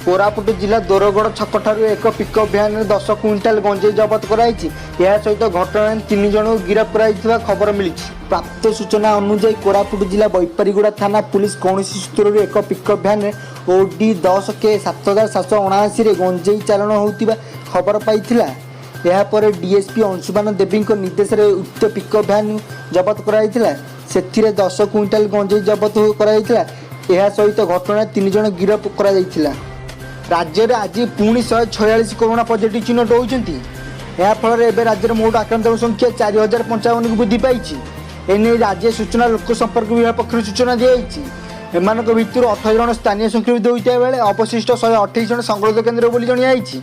କୋରାପୁଟ ଜିଲ୍ଲା ଦୋରଗଡ଼ ଛକଠାରୁ ଏକ pickup ଭ୍ୟାନ୍ରେ 10 quintal ଗଞ୍ଜେଇ ଜବତ କରାଯାଇଛି। ଏହା ସହିତ ଘଟଣାରେ ତିନି ଜଣଙ୍କୁ ଗିରଫ କରାଯାଇଥିବା ଖବର ମିଳିଛି। ପ୍ରାପ୍ତ ସୂଚନା ଅନୁଯାୟୀ, କୋରାପୁଟ ଜିଲ୍ଲା ବୈପାରିଗୁଡ଼ା ଥାନା ପୁଲିସ କୌଣସି ସୂତ୍ରରୁ ଏକ ପିକଅପ୍ ଭ୍ୟାନ୍ରେ ଓଡି 10 କେ 7779ରେ ଗଞ୍ଜେଇ ଚାଲାଣ ହେଉଥିବା ଖବର ପାଇଥିଲା। ଏହାପରେ ଡିଏସ୍ପି ଅଂଶୁମାନ ଦେବୀଙ୍କ ନିର୍ଦ୍ଦେଶରେ ଉକ୍ତ ପିକଅପ୍ ଭ୍ୟାନ୍ ଜବତ କରାଯାଇଥିଲା। ସେଥିରେ 10 କୁଇଣ୍ଟାଲ ଗଞ୍ଜେଇ ଜବତ କରାଯାଇଥିଲା। ଏହା ସହିତ ଘଟଣାରେ ତିନି ଜଣ ଗିରଫ କରାଯାଇଥିଲା। ରାଜ୍ୟରେ ଆଜି ପୁଣି 146 କରୋନା ପଜିଟିଭ୍ ଚିହ୍ନଟ ହୋଇଛନ୍ତି। ଏହା ଫଳରେ ଏବେ ରାଜ୍ୟରେ ମୋଟ ଆକ୍ରାନ୍ତଙ୍କ ସଂଖ୍ୟା 4055କୁ ବୃଦ୍ଧି ପାଇଛି। ଏନେଇ ରାଜ୍ୟ ସୂଚନା ଲୋକ ସମ୍ପର୍କ ବିଭାଗ ପକ୍ଷରୁ ସୂଚନା ଦିଆଯାଇଛି। ଏମାନଙ୍କ ଭିତରୁ 18 ଜଣ ସ୍ଥାନୀୟ ସଂକ୍ରମିତ ହୋଇଥିବା ବେଳେ ଅବଶିଷ୍ଟ 128 ଜଣ ସଂଗରୋଧ କେନ୍ଦ୍ର ବୋଲି ଜଣାଯାଇଛି।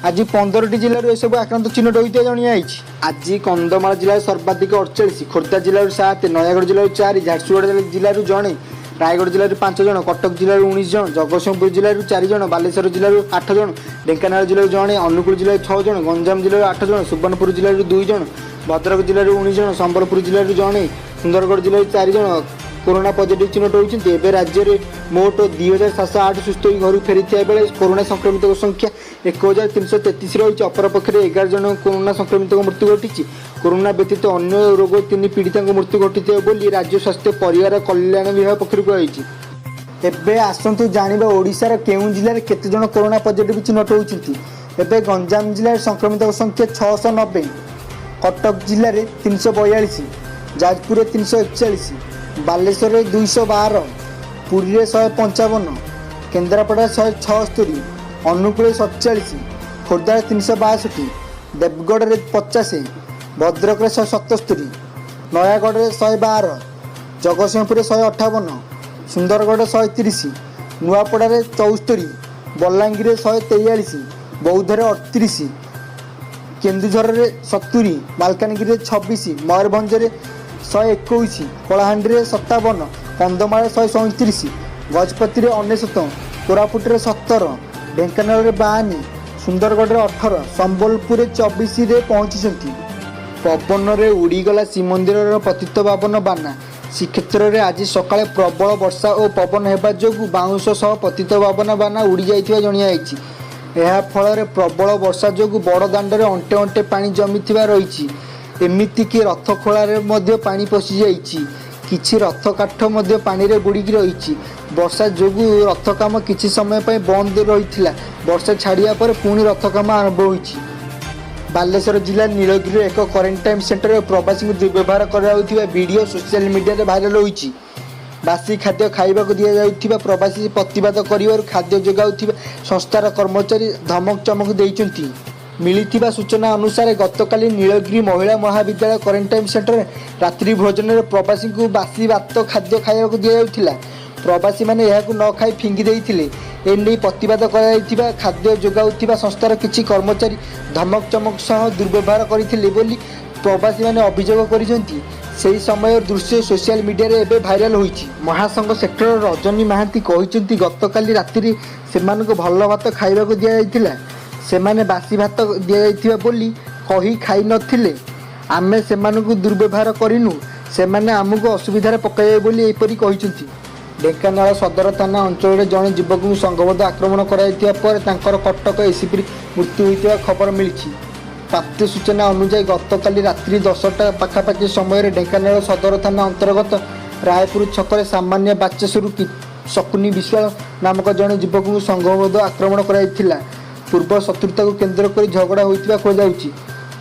ଆଜି 15ଟି ଜିଲ୍ଲାରୁ ଏସବୁ ଆକ୍ରାନ୍ତ ଚିହ୍ନଟ ହୋଇଥିବା ଜଣାଯାଇଛି। ଆଜି କନ୍ଧମାଳ ଜିଲ୍ଲାରେ ସର୍ବାଧିକ 48, ଖୋର୍ଦ୍ଧା ଜିଲ୍ଲାରୁ 7, ନୟାଗଡ଼ ଜିଲ୍ଲାରୁ 4, ଝାରସୁଗୁଡ଼ା ଜିଲ୍ଲାରୁ 1, ରାୟଗଡ଼ ଜିଲ୍ଲାରୁ 5 ଜଣ, କଟକ ଜିଲ୍ଲାରୁ 19 ଜଣ, ଜଗତସିଂହପୁର ଜିଲ୍ଲାରୁ 4 ଜଣ, ବାଲେଶ୍ୱର ଜିଲ୍ଲାରୁ 8 ଜଣ, ଢେଙ୍କାନାଳ ଜିଲ୍ଲାରୁ 1, ଅନୁଗୁଳ ଜିଲ୍ଲାରୁ 6 ଜଣ, ଗଞ୍ଜାମ ଜିଲ୍ଲାରୁ 8 ଜଣ, ସୁବର୍ଣ୍ଣପୁର ଜିଲ୍ଲାରୁ 2 ଜଣ, ଭଦ୍ରକ ଜିଲ୍ଲାରୁ 19 ଜଣ, ସମ୍ବଲପୁର ଜିଲ୍ଲାରୁ 1, ସୁନ୍ଦରଗଡ଼ ଜିଲ୍ଲାରୁ 4 ଜଣ କରୋନା ପଜିଟିଭ୍ ଚିହ୍ନଟ ହୋଇଛନ୍ତି। ଏବେ ରାଜ୍ୟରେ ମୋଟ 2708 ସୁସ୍ଥ ହୋଇ ଘରକୁ ଫେରିଥିବା ବେଳେ କରୋନା ସଂକ୍ରମିତଙ୍କ ସଂଖ୍ୟା 1333 ରହିଛି। ଅପରପକ୍ଷରେ 11 ଜଣ କରୋନା ସଂକ୍ରମିତଙ୍କ ମୃତ୍ୟୁ ଘଟିଛି। କରୋନା ବ୍ୟତୀତ ଅନ୍ୟ ରୋଗ ତିନି ପୀଡ଼ିତାଙ୍କ ମୃତ୍ୟୁ ଘଟିଥିବା ବୋଲି ରାଜ୍ୟ ସ୍ୱାସ୍ଥ୍ୟ ପରିବାର କଲ୍ୟାଣ ବିଭାଗ ପକ୍ଷରୁ କୁହାଯାଇଛି। ଏବେ ଆସନ୍ତୁ ଜାଣିବା ଓଡ଼ିଶାର କେଉଁ ଜିଲ୍ଲାରେ କେତେ ଜଣ କରୋନା ପଜିଟିଭ୍ ଚିହ୍ନଟ ହୋଇଛନ୍ତି। ଏବେ ଗଞ୍ଜାମ ଜିଲ୍ଲାରେ ସଂକ୍ରମିତଙ୍କ ସଂଖ୍ୟା 690, କଟକ ଜିଲ୍ଲାରେ 342, ଯାଜପୁରରେ 341, ବାଲେଶ୍ୱରରେ 212, ପୁରୀରେ 155, କେନ୍ଦ୍ରାପଡ଼ାରେ 176, ଅନୁଗୁଳରେ 47, ଖୋର୍ଦ୍ଧାରେ 362, ଦେବଗଡ଼ରେ 50, ଭଦ୍ରକରେ 177, ନୟାଗଡ଼ରେ 112, ଜଗତସିଂହପୁରରେ 158, ସୁନ୍ଦରଗଡ଼ରେ 130, ନୂଆପଡ଼ାରେ 74, ବଲାଙ୍ଗୀରରେ 143, ବୌଦ୍ଧରେ 38, କେନ୍ଦୁଝରରେ 70, ମାଲକାନଗିରିରେ 26, ମୟୂରଭଞ୍ଜରେ 121, କଳାହାଣ୍ଡିରେ 57, କନ୍ଧମାଳରେ 137, ଗଜପତିରେ 99, କୋରାପୁଟରେ 17, ଢେଙ୍କାନାଳରେ 52, ସୁନ୍ଦରଗଡ଼ରେ 18, ସମ୍ବଲପୁରରେ 24ରେ ପହଞ୍ଚିଛନ୍ତି। ପବନରେ ଉଡ଼ିଗଲା ଶ୍ରୀମନ୍ଦିରର ପତିତପାବନ ବାନା। ଶ୍ରୀକ୍ଷେତ୍ରରେ ଆଜି ସକାଳେ ପ୍ରବଳ ବର୍ଷା ଓ ପବନ ହେବା ଯୋଗୁଁ ବାଉଁଶ ସହ ପତିତପାବନ ବାନା ଉଡ଼ିଯାଇଥିବା ଜଣାଯାଇଛି। ଏହା ଫଳରେ ପ୍ରବଳ ବର୍ଷା ଯୋଗୁଁ ବଡ଼ଦାଣ୍ଡରେ ଅଣ୍ଟେ ଅଣ୍ଟେ ପାଣି ଜମିଥିବା ରହିଛି। ଏମିତିକି ରଥଖଳାରେ ମଧ୍ୟ ପାଣି ପଶିଯାଇଛି। କିଛି ରଥ କାଠ ମଧ୍ୟ ପାଣିରେ ବୁଡ଼ିକି ରହିଛି। ବର୍ଷା ଯୋଗୁଁ ରଥ କାମ କିଛି ସମୟ ପାଇଁ ବନ୍ଦ ରହିଥିଲା। ବର୍ଷା ଛାଡ଼ିବା ପରେ ପୁଣି ରଥ କାମ ଆରମ୍ଭ ହୋଇଛି। ବାଲେଶ୍ୱର ଜିଲ୍ଲା ନୀଳଗିରିର ଏକ କ୍ୱାରେଣ୍ଟାଇନ୍ ସେଣ୍ଟରରେ ପ୍ରବାସୀଙ୍କୁ ଦୁର୍ବ୍ୟବହାର କରାଯାଉଥିବା ଭିଡ଼ିଓ ସୋସିଆଲ ମିଡ଼ିଆରେ ଭାଇରାଲ ହୋଇଛି। ବାସି ଖାଦ୍ୟ ଖାଇବାକୁ ଦିଆଯାଉଥିବା ପ୍ରବାସୀ ପ୍ରତିବାଦ କରିବାରୁ ଖାଦ୍ୟ ଯୋଗାଉଥିବା ସଂସ୍ଥାର କର୍ମଚାରୀ ଧମକ ଚମକ ଦେଇଛନ୍ତି। ମିଳିଥିବା ସୂଚନା ଅନୁସାରେ, ଗତକାଲି ନୀଳଗିରି ମହିଳା ମହାବିଦ୍ୟାଳୟ କ୍ୱାରେଣ୍ଟାଇନ୍ ସେଣ୍ଟରରେ ରାତ୍ରି ଭୋଜନରେ ପ୍ରବାସୀଙ୍କୁ ବାସି ଭାତ ଖାଦ୍ୟ ଖାଇବାକୁ ଦିଆଯାଉଥିଲା। ପ୍ରବାସୀମାନେ ଏହାକୁ ନ ଖାଇ ଫିଙ୍ଗି ଦେଇଥିଲେ। ଏନେଇ ପ୍ରତିବାଦ କରାଯାଇଥିବା ଖାଦ୍ୟ ଯୋଗାଉଥିବା ସଂସ୍ଥାର କିଛି କର୍ମଚାରୀ ଧମକ ଚମକ ସହ ଦୁର୍ବ୍ୟବହାର କରିଥିଲେ ବୋଲି ପ୍ରବାସୀମାନେ ଅଭିଯୋଗ କରିଛନ୍ତି। ସେହି ସମୟର ଦୃଶ୍ୟ ସୋସିଆଲ ମିଡ଼ିଆରେ ଏବେ ଭାଇରାଲ ହୋଇଛି। ମହାସଂଘ ସେକ୍ଟରର ରଜନୀ ମହାନ୍ତି କହିଛନ୍ତି, ଗତକାଲି ରାତିରେ ସେମାନଙ୍କୁ ଭଲ ଭାତ ଖାଇବାକୁ ଦିଆଯାଇଥିଲା। ସେମାନେ ବାସି ଭାତ ଦିଆଯାଇଥିବା ବୋଲି କହି ଖାଇନଥିଲେ। ଆମେ ସେମାନଙ୍କୁ ଦୁର୍ବ୍ୟବହାର କରିନୁ। ସେମାନେ ଆମକୁ ଅସୁବିଧାରେ ପକାଇବେ ବୋଲି ଏପରି କହିଛନ୍ତି। ଢେଙ୍କାନାଳ ସଦର ଥାନା ଅଞ୍ଚଳରେ ଜଣେ ଯୁବକଙ୍କୁ ସଂଘବଦ୍ଧ ଆକ୍ରମଣ କରାଯାଇଥିବା ପରେ ତାଙ୍କର କଟକ ଏସ୍ସିବିରେ ମୃତ୍ୟୁ ହୋଇଥିବା ଖବର ମିଳିଛି। ପ୍ରାପ୍ତ ସୂଚନା ଅନୁଯାୟୀ, ଗତକାଲି ରାତ୍ରି 10ଟା ପାଖାପାଖି ସମୟରେ ଢେଙ୍କାନାଳ ସଦର ଥାନା ଅନ୍ତର୍ଗତ ରାୟପୁର ଛକରେ ସାମାନ୍ୟ ବାଚସ୍କରୁ ଶକୁନି ବିଶ୍ୱାଳ ନାମକ ଜଣେ ଯୁବକଙ୍କୁ ସଂଘବଦ୍ଧ ଆକ୍ରମଣ କରାଯାଇଥିଲା। ପୂର୍ବ ଶତ୍ରୁତାକୁ କେନ୍ଦ୍ର କରି ଝଗଡ଼ା ହୋଇଥିବା କୁହାଯାଉଛି।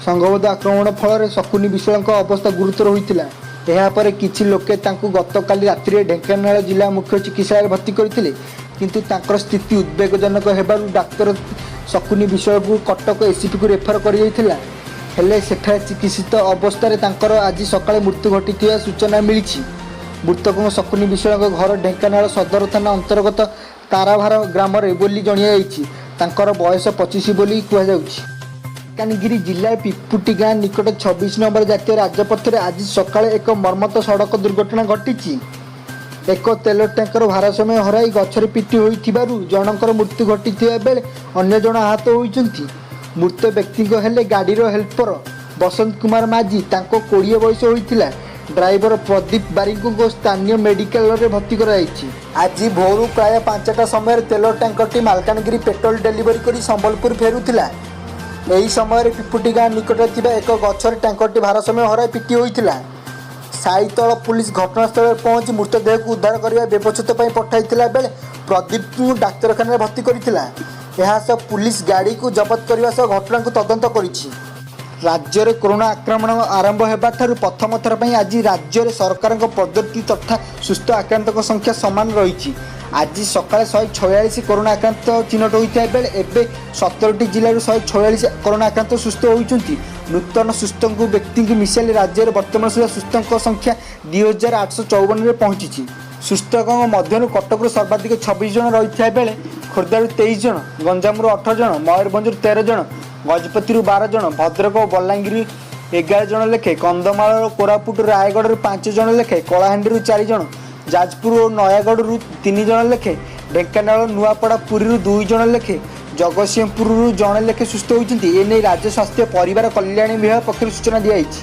ସଂଘବଦ୍ଧ ଆକ୍ରମଣ ଫଳରେ ଶକୁନି ବିଶ୍ୱାଳଙ୍କ ଅବସ୍ଥା ଗୁରୁତର ହୋଇଥିଲା। ଏହାପରେ କିଛି ଲୋକେ ତାଙ୍କୁ ଗତକାଲି ରାତିରେ ଢେଙ୍କାନାଳ ଜିଲ୍ଲା ମୁଖ୍ୟ ଚିକିତ୍ସାଳୟରେ ଭର୍ତ୍ତି କରିଥିଲେ। କିନ୍ତୁ ତାଙ୍କର ସ୍ଥିତି ଉଦ୍ବେଗଜନକ ହେବାରୁ ଡାକ୍ତର ଶକୁନି ବିଶ୍ୱାଳଙ୍କୁ କଟକ ଏସ୍ସିବିକୁ ରେଫର କରାଯାଇଥିଲା। ହେଲେ ସେଠାରେ ଚିକିତ୍ସିତ ଅବସ୍ଥାରେ ତାଙ୍କର ଆଜି ସକାଳେ ମୃତ୍ୟୁ ଘଟିଥିବା ସୂଚନା ମିଳିଛି। ମୃତକଙ୍କ ଶକୁନି ବିଶ୍ୱାଳଙ୍କ ଘର ଢେଙ୍କାନାଳ ସଦର ଥାନା ଅନ୍ତର୍ଗତ ତାରାଭାର ଗ୍ରାମରେ ବୋଲି ଜଣାଯାଇଛି। ତାଙ୍କର ବୟସ 25 ବୋଲି କୁହାଯାଉଛି। ମାଲକାନଗିରି ଜିଲ୍ଲା ପିପୁଟି ଗାଁ ନିକଟ 26 ନମ୍ବର ଜାତୀୟ ରାଜପଥରେ ଆଜି ସକାଳେ ଏକ ମର୍ମନ୍ତୁଦ ସଡ଼କ ଦୁର୍ଘଟଣା ଘଟିଛି। ଏକ ତେଲ ଟ୍ୟାଙ୍କର ଭାରସାମ୍ୟ ହରାଇ ଗଛରେ ପିଟି ହୋଇଥିବାରୁ ଜଣଙ୍କର ମୃତ୍ୟୁ ଘଟିଥିବା ବେଳେ ଅନ୍ୟ ଜଣ ଆହତ ହୋଇଛନ୍ତି। ମୃତ ବ୍ୟକ୍ତିଙ୍କ ହେଲେ ଗାଡ଼ିର ହେଲ୍ପର ବସନ୍ତ କୁମାର ମାଝୀ। ତାଙ୍କ 20 ବୟସ ହୋଇଥିଲା। ଡ୍ରାଇଭର ପ୍ରଦୀପ ବାରିକଙ୍କୁ ସ୍ଥାନୀୟ ମେଡିକାଲରେ ଭର୍ତ୍ତି କରାଯାଇଛି। ଆଜି ଭୋରୁ ପ୍ରାୟ 5ଟା ସମୟରେ ତେଲ ଟ୍ୟାଙ୍କରଟି ମାଲକାନଗିରି ପେଟ୍ରୋଲ ଡେଲିଭରି କରି ସମ୍ବଲପୁର ଫେରୁଥିଲା। ଏହି ସମୟରେ ପିପୁଟି ଗାଁ ନିକଟରେ ଥିବା ଏକ ଗଛରେ ଟ୍ୟାଙ୍କରଟି ଭାରସାମ୍ୟ ହରାଇ ପିଟି ହୋଇଥିଲା। ସାଇତଳ ପୁଲିସ ଘଟଣାସ୍ଥଳରେ ପହଞ୍ଚି ମୃତଦେହକୁ ଉଦ୍ଧାର କରିବା ବ୍ୟବଚ୍ଛେଦ ପାଇଁ ପଠାଇଥିଲା ବେଳେ ପ୍ରଦୀପଙ୍କୁ ଡାକ୍ତରଖାନାରେ ଭର୍ତ୍ତି କରିଥିଲା। ଏହାସହ ପୁଲିସ ଗାଡ଼ିକୁ ଜବତ କରିବା ସହ ଘଟଣାକୁ ତଦନ୍ତ କରିଛି। ରାଜ୍ୟରେ କରୋନା ଆକ୍ରମଣ ଆରମ୍ଭ ହେବାଠାରୁ ପ୍ରଥମ ଥର ପାଇଁ ଆଜି ରାଜ୍ୟରେ ସରକାରଙ୍କ ପ୍ରଦତ୍ତ ତଥା ସୁସ୍ଥ ଆକ୍ରାନ୍ତଙ୍କ ସଂଖ୍ୟା ସମାନ ରହିଛି। ଆଜି ସକାଳେ 146 କରୋନା ଆକ୍ରାନ୍ତ ଚିହ୍ନଟ ହୋଇଥିବା ବେଳେ ଏବେ 17ଟି ଜିଲ୍ଲାରୁ 146 କରୋନା ଆକ୍ରାନ୍ତ ସୁସ୍ଥ ହୋଇଛନ୍ତି। ନୂତନ ସୁସ୍ଥଙ୍କୁ ବ୍ୟକ୍ତିଙ୍କୁ ମିଶାଇଲେ ରାଜ୍ୟରେ ବର୍ତ୍ତମାନ ସୁଦ୍ଧା ସୁସ୍ଥଙ୍କ ସଂଖ୍ୟା 2854ରେ ପହଞ୍ଚିଛି। ସୁସ୍ଥଙ୍କ ମଧ୍ୟରୁ କଟକରୁ ସର୍ବାଧିକ 26 ଜଣ ରହିଥିବା ବେଳେ ଖୋର୍ଦ୍ଧାରୁ 23 ଜଣ, ଗଞ୍ଜାମରୁ 18 ଜଣ, ମୟୂରଭଞ୍ଜରୁ 13 ଜଣ, ଗଜପତିରୁ 12 ଜଣ, ଭଦ୍ରକ ଓ ବଲାଙ୍ଗୀର 11 ଜଣ ଲେଖାଏଁ, କନ୍ଧମାଳ, କୋରାପୁଟ, ରାୟଗଡ଼ାରୁ 5 ଜଣ ଲେଖାଏଁ, କଳାହାଣ୍ଡିରୁ 4 ଜଣ, ଯାଜପୁର ଓ ନୟାଗଡ଼ରୁ 3 ଜଣ ଲେଖାଏଁ, ଢେଙ୍କାନାଳ, ନୂଆପଡ଼ା, ପୁରୀରୁ 2 ଜଣ ଲେଖାଏଁ, ଜଗତସିଂହପୁରରୁ ଜଣେ ଲେଖାଏଁ ସୁସ୍ଥ ହୋଇଛନ୍ତି। ଏନେଇ ରାଜ୍ୟ ସ୍ୱାସ୍ଥ୍ୟ ପରିବାର କଲ୍ୟାଣ ବିଭାଗ ପକ୍ଷରୁ ସୂଚନା ଦିଆଯାଇଛି।